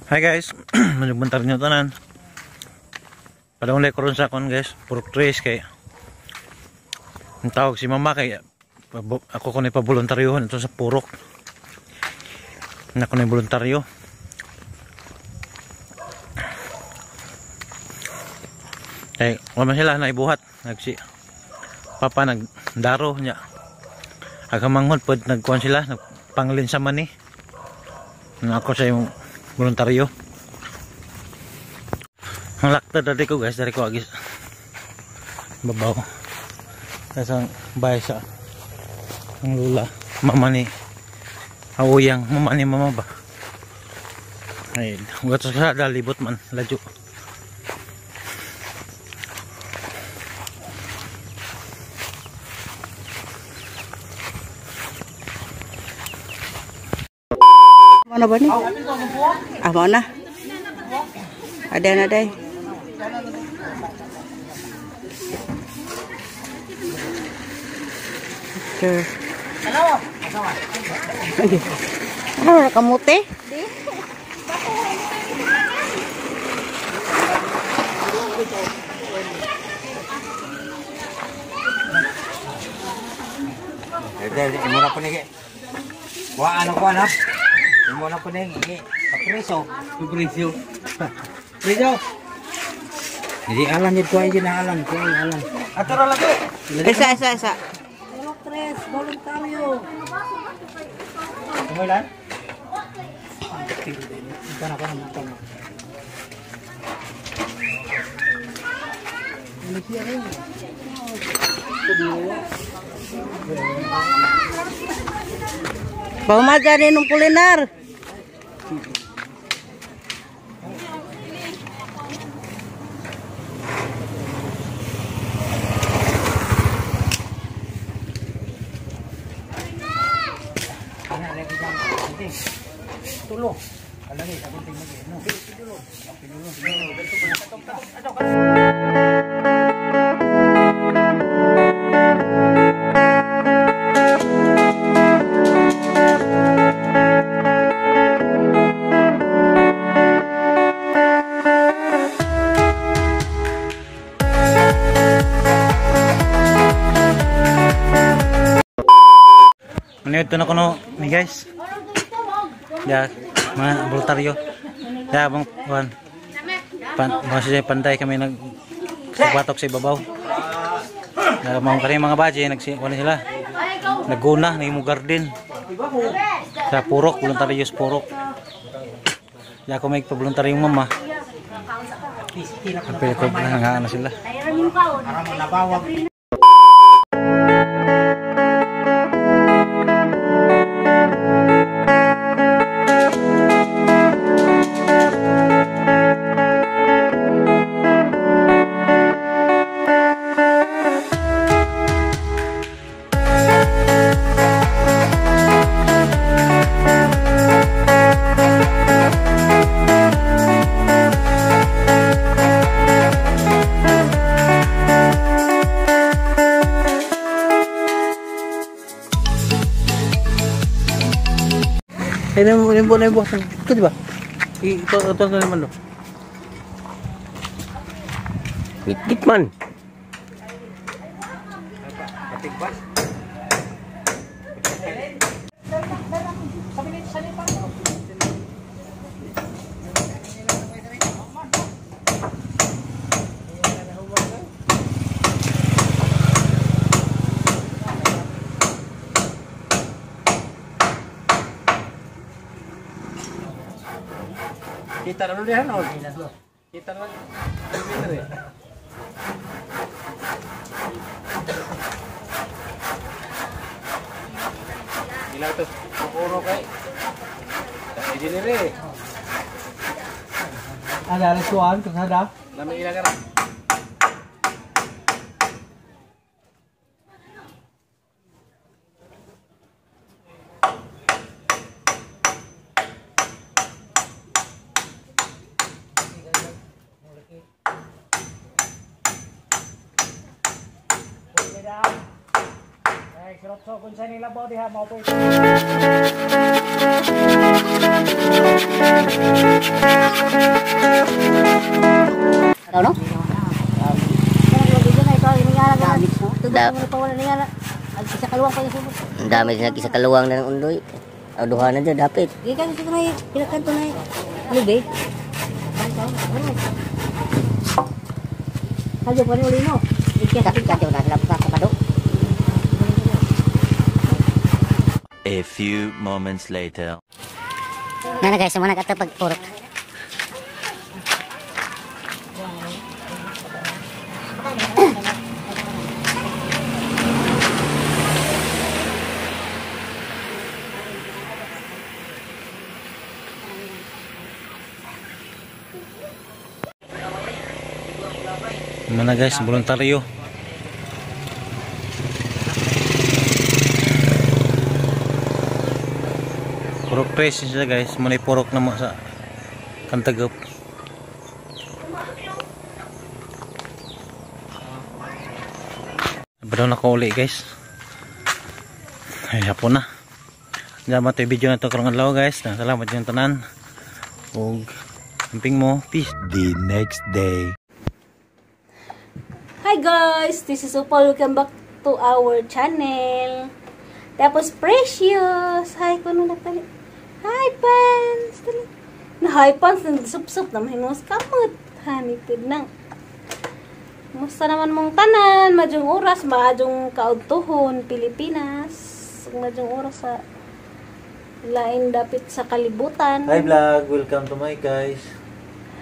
Hi guys, manubuntar nyo tanan. Padung ko ron sa kon guys, purok tres kay ang tawag si mama kay ako ko ni paboluntaryohon ito sa purok. Nako ni voluntaryo. Kay wala man sila naibuhat, nagsi papa nagdaro niya. Agamanghod pod nagkuan sila, nagpanglin sa mani. Ako sa yung voluntaryo. Ang lakta dati ko guys, dari ko agis babaw. Sa bahay sa ang lula, mama ni awuyang, mama ni mama ba. Ay, ugat sa dalibot man, ladyo. Ano ba ni? Ah, mo na. Ada na day. Sure. Ano na kamote? Imo na po ni. Wa ano ko na? Imo na po ni papreso. Papreso. Preso. Jadi alan jud ko ay ginahalan ko ay alan. Ato ra lagi. Isa isa isa. Tres voluntaryo. Kumilan? Ito na ko na ito. Paumadya ni nung kulinar. Tulo. Alagi sa kunting lagi. No. Manito na kuno ni guys. Ya, mga voluntaryo. Ya, bang kuan. Pan, mga panday kami nag batok sa ibabaw. Ya, mga kani mga baje nagsi kuan sila. Naguna nahimo garden. Sa purok, voluntaryo sa purok. Ya, ako may pavoluntaryong mama. Pero ko na na sila. Ini ini buah itu di ba? Ito ito naman lo. Git man. Kita dulu deh, no. Kita dulu. Gila tuh, puro kayak. Ini nih. Ada suan terus ada. Lama ilang kan? Isa kaluwang pa yung subot. Ang dami din isa kaluwang na ng undoy. O duha na dyan, dapit. Gikan sa kanay, pila kanto na lubi. Kadyo pa rin uli mo. Kadyo na sila sa kado. A few moments later. Nana guys, muna ka pag purok. Mana guys, voluntaryo. Purok press siya guys, muna purok na mo sa Kantagop. Bro na ko uli guys. Ay, hapon na. Salamat yung video na to karong adlaw guys. Salamat yung tanan. Ug amping mo. Peace. The next day. Hi guys, this is Opal. Welcome back to our channel. Tapos Precious. Hi kuno nagtali. Hi pants. Dali. Na hi pants nang sup-sup na mahinos kamot. Hanipid nang. Musta naman mong tanan, madyong oras, madyong kaudtuhon, Pilipinas. Madyong oras sa lain dapit sa kalibutan. Hi vlog, welcome to my guys.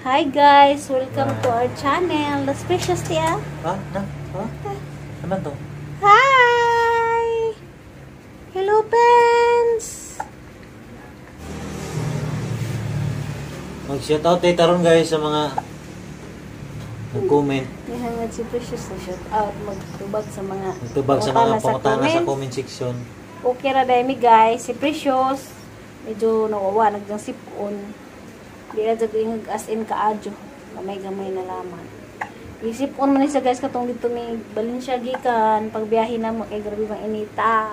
Hi guys, welcome to our channel. That's Precious tiya. Ha? Na? Ha? Naman to? Hi! Hello, fans! Mag-shoutout tayo taron guys sa mga nag-comment. Nihangad si Precious na shout out. Magtubag sa mga Nagtubag sa mga pangutana sa comment section. Okay ra dahil mi guys. Si Precious, medyo nawawa, nagdang sipon. Di na dyan ingag as in kaadyo. Gamay-gamay na laman. Isipon man siya guys katong dito may Valencia gikan pagbiyahe na mo kay grabe bang inita.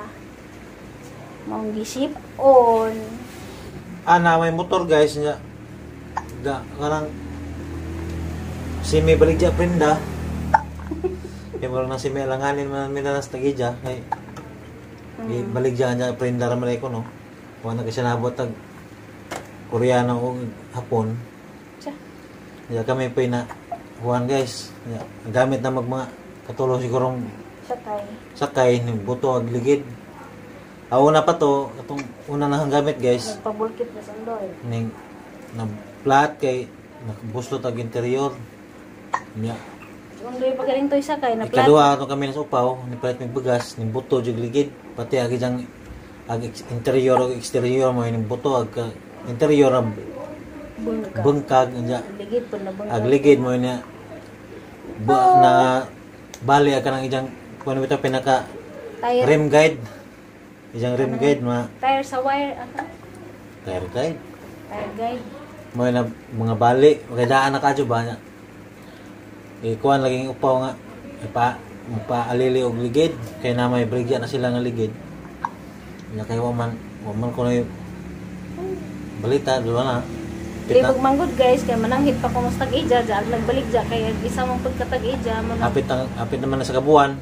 Maong gisipon. Ah, na may motor guys niya. Da, karang si may baligya prenda. Kaya mo na si may alanganin man minanas tagidya kay baligya niya prenda ra man ko no. Wa na kasi nabot tag Koreano o Hapon. Tsa. Ya kami pa na Juan guys, ya, gamit na mag mga katulong sigurong Sakay. sakay ni buto ag ligid. Una pa to, atong una na ang gamit guys. Nagpabulkit na sandoy. Ning na flat kay nakabuslot ag interior. Nya. Undoy pa galing to'y sakay na plat. Ikaduha ato kami sa upaw, ni palit mig bagas, ni buto jud ligid, pati ag ijang ag interior ug exterior mo ning buto ag interior ang Bungkag. bungkag nya. Ligid po na bungkag. Ag ligid mo niya ba, na bali ag kanang ijang kuan bitaw pinaka Tire. rim guide. Ijang rim guide ma Tire sa wire. Ano? tire guide. Tire guide. Mo na mga bali, kay daan na kadyo ba niya. Ikuan laging upaw nga ipa mapaalili og ligid kay na may brigya na sila nga ligid. Nya kay wa man ko na balita duwa na. Libog manggod guys kay mananghit pa ko mas tag-ija ja ag nagbalik ja kay ag isa mong pagkatag-ija man Apit naman na sa kabuan.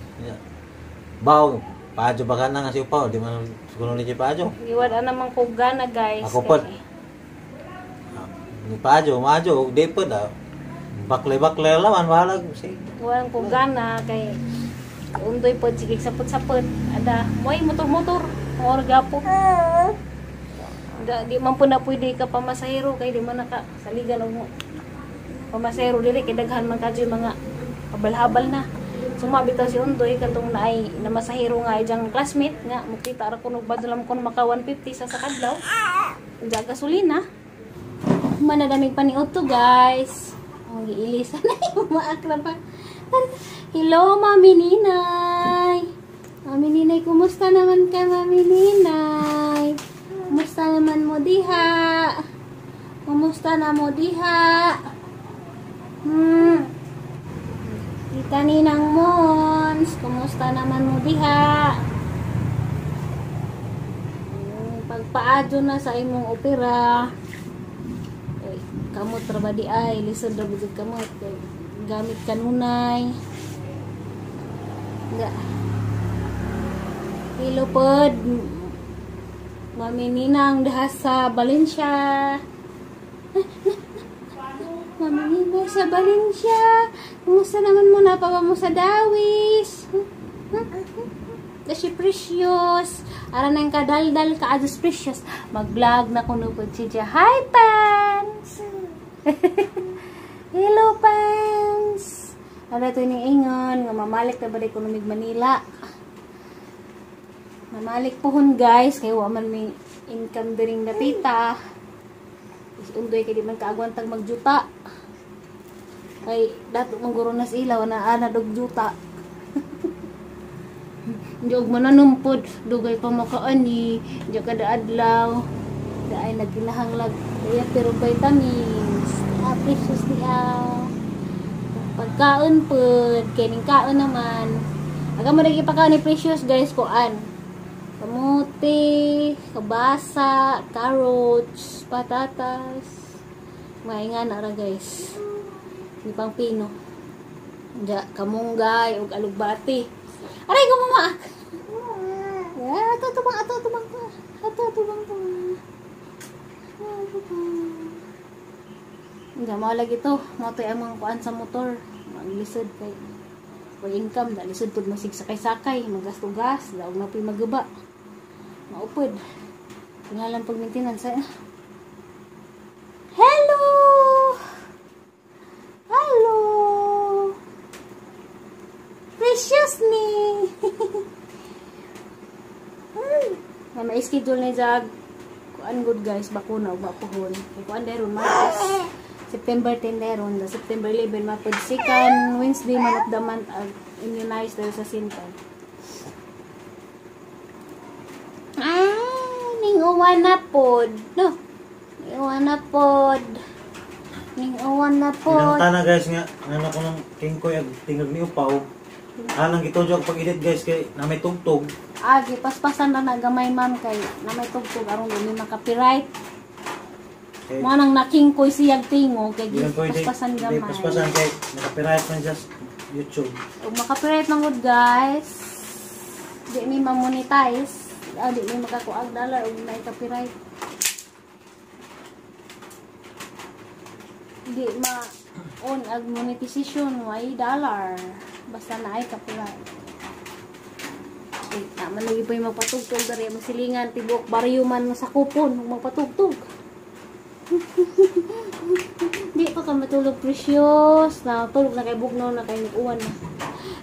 Baw, paadyo ba ka na nga si upaw? Di man siguro ni paadyo. Giwad ana man ko gana guys. Ako pod. Ni paadyo, maadyo, di pod ah. Baklay-baklay laman bahalag si. Walang ko gana kay undoy pod sige sapot-sapot ada moy motor-motor or gapo. Da, di man po na pwede ka pamasahero kay di man naka saligan og pamasahero dili kay daghan man kadyo mga habal-habal na. Suma bitaw si Undoy katong naay namasahero nga ijang classmate nga mukita ra kuno badlam kun maka 150 sa sakadlaw. Diya gasolina. Manadamig pa ni Otto guys. Ang giilisan na yung maakla pa. Hello Mami Ninay. Mami Ninay, kumusta naman ka Mami Ninay? Kumusta naman mo diha? Kumusta na mo diha? Tita Ninang Mons, kumusta naman mo diha? Pagpaadyo na sa imong opera. Eh, kamot ra ba di ay, lisod ra ba jud kamot kay gamit kanunay. Ga. Hello pod. Mami Ninang daha sa Valencia. Mami Ninang sa Valencia. Kumusta naman mo na pa mo sa Dawis? Si Precious. Ara nang kadaldal ka adus Precious. Mag-vlog na kuno pod si Jia. Hi fans. Hello fans. Ara to ning ingon nga mamalik na balik kuno mig Manila. Mamalik pohon guys kay wa man may income diring napita. Undoy kay di man kaagwantag magjuta. Kay dato man guro nas ilaw na ana dog juta. Di og mananumpod dugay pa makaani, di kada adlaw. Daay nagkinahanglag kaya pero vitamins. Ah, precious niya. Pagkaon pod, kining kaon naman. Aga mo lagi pakaon ni Precious guys kuan. Kamote, kabasa, carrots, patatas. Mga na ra guys. Di pang pino. Diya, kamunggay ug alugbati. Aray ko mama. Ya, ato tubang ato tubang. Ato tubang to. Diya mo lagi to, mo toy ang mga kuan sa motor. Maglisod kay way income, da lisod pud masig sakay-sakay, magasto-gas, daog na puy magaba. Maupod. Tingalan pag maintenance. Hello! Hello! Precious ni! Na may schedule ni Jag. Kuan good guys, bakuna o bapuhon. Kuan deron Martes. September 10 deron, September 11 mapod second Wednesday man of the month immunized dahil sa center. Ah, ning uwan na pod. No. Ning uwan na pod. Ning uwan na pod. Pinangta na guys nga ngano ko nang kingkoy ag tingog ni upaw. Anang gitudyo ang pag-edit guys kay na may tugtog. Ah, gipaspasan ra na gamay ma'am kay na may tugtog aron dili maka-copyright. Okay. Mo nang nakingkoy siyag tingo kay gipaspasan gamay. Paspasan kay naka-copyright man sa YouTube. Ug maka-copyright man gud guys. Di mi ma-monetize, di mi makakuag dollar ug naay copyright. Di ma on ag monetization way dollar basta naay copyright. Wait, naman lagi po yung magpatugtog dari masilingan tibuok baryo man sa kupon magpatugtog. Di pa ka matulog Precious. Natulog na kay bugnaw na kay nag-uwan na.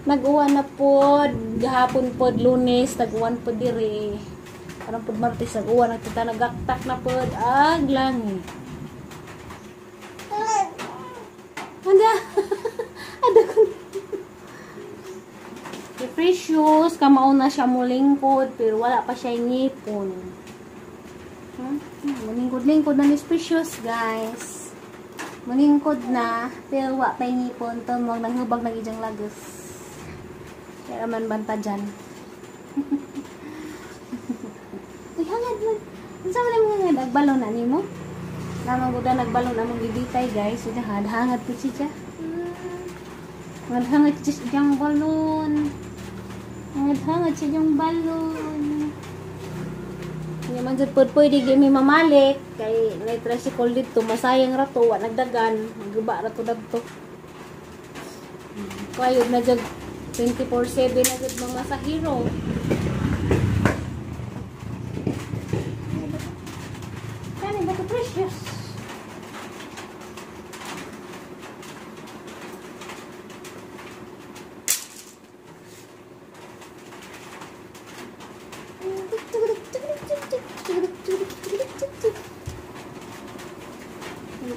Nag-uwan na pod gahapon pod Lunes, nag-uwan pod diri. Karon pod Martes nag-uwan na kita nagaktak na pod ag langit. Anda. Ada ko. Si Precious kamao na siya mulingkod pero wala pa siya ngipon. Mulingkod-lingkod na ni Precious guys. Mulingkod na pero wa pa ngipon to mo nanghubag na gijang lagos. Kaya man banta dyan. Uy, hangad man. Unsa man imong hangad? Agbalon na nimo? Lamang buda nagbalon among gibitay guys. So hangad pud siya. Hangad siya diyang balon. Hangad siya diyang balon. Hindi man jud pod pwede gi mi mamalik kay nay tricycle didto masayang ra to wa nagdagan magguba ra to dagto. Kayod na jud 24/7 na jud mga masahero. Kani ba to Precious?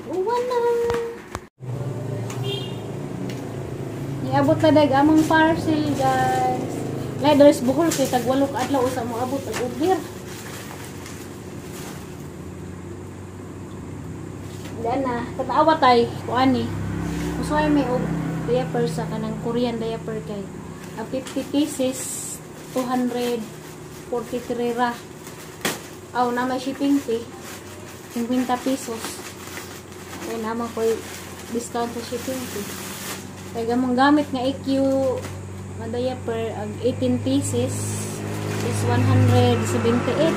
Uwan na. Iabot na dag among parcel guys. Leaders Bohol kay tag 8 ka adlaw usa mo abot ag Uber. Dana na tatawa tay kuani. Usuhay may og diaper sa kanang Korean diaper kay ang 50 pieces 243 ra. Aw na may shipping fee 50 pesos. Kaya naman ko'y discount sa shipping fee. Kaya gamong gamit nga EQ nga diaper ang 18 pieces is 178.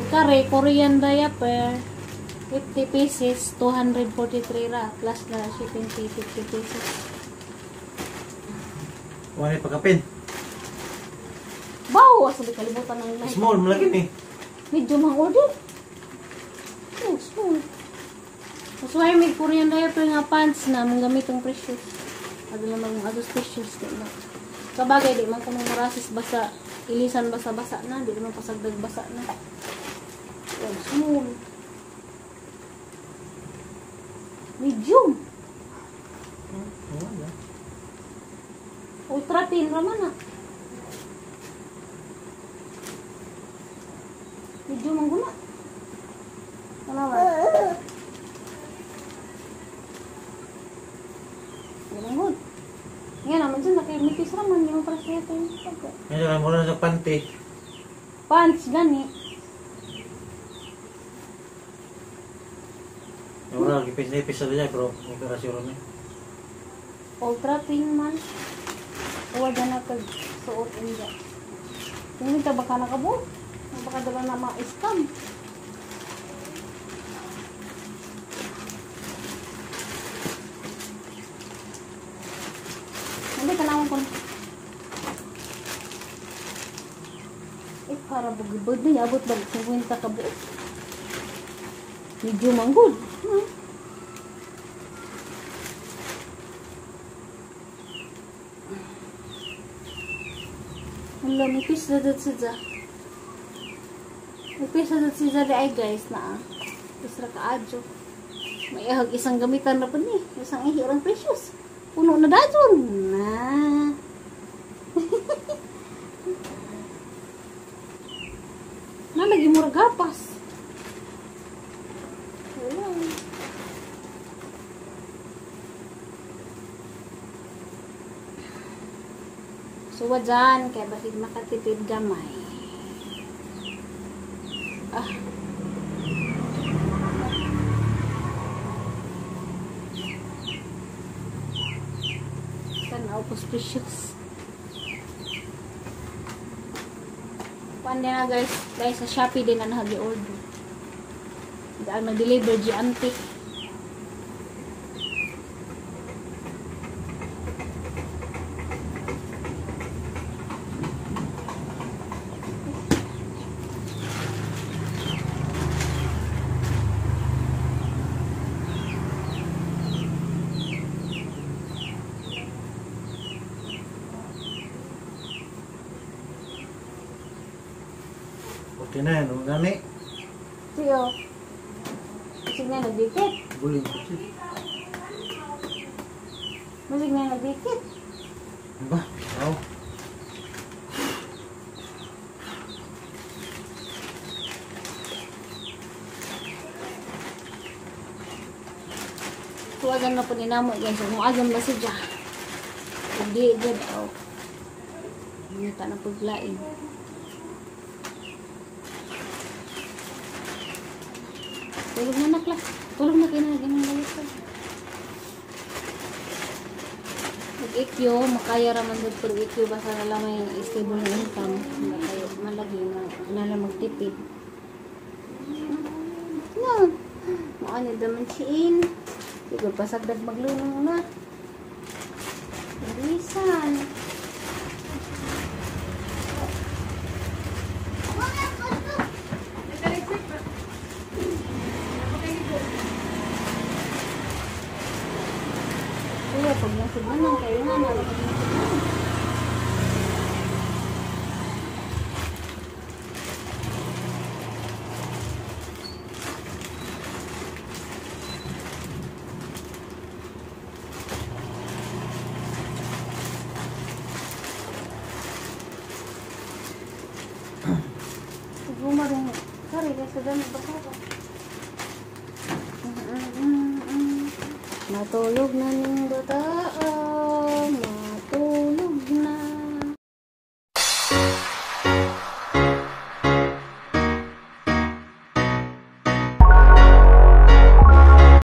Kare Korean diaper 50 pieces 243 ra plus na shipping fee 50 pesos. Wala pagkapin. Wow, asa di kalibutan ng lahi. Small mo lagi ni. Medyo mang order. Oh, small. Mas may Korean diaper nga pants na mong gamitong precious. Ado lang mga ados precious di na. Sabagay di man kuno marasis basa ilisan basa-basa na, di naman pasagdag basa na. Oh, small. Medium. Ultra thin raman na. Medium ang guna. Ano ba? Ganun. Nga naman dyan, nakimipis raman. Hindi mo para siya ito yung pagka. Medyo lang mura sa panty. Pants, gani. Mura, ipis-ipis sa dyan, pero okay ra siguro ni. Ultra thin man. Huwag na pag-suot inja. Hindi ka baka nakabuo. Baka dala na ma-scam. Hindi ka naman kung eh, para bugibod na yabot ba 50 ka buo. Medyo manggod. Wala, may pis na dito siya. May pis na dito siya ay guys na pis ra kaadyo. May ahag isang gamitan na pa ni. Isang ihirang precious. Puno na dajon. Na. Nalagi murag gapas. Wala. So, dyan, kaya bakit makatipid gamay. Ah. Tanaw po precious. Paano na guys, guys sa Shopee din na nag-order. Daan nag-deliver G Antique. Buti na yan, gani. Siyo. Masig na nagdikit. Buling ko siya. Masig na nagdikit. Ba? Wow. Tuwagan na po ni Namo guys. Kung agam ba siya? Hindi, good. Oh. Hindi ta na paglain. Tulog na nakla. Tulog na kayo na ganun ka. Mag-EQ, makaya raman doon pag EQ basta na lang may stable na income. Hindi kayo malagi na lang magtipid. No. Maano daman siin. Siguro pasagdag maglunong na. Bilisan. Kuya, pag nasugmanan kayo nga, nalapag nasugmanan. Siguro rin. Sorry, kasi dami ba ko? Natulog na ning bata,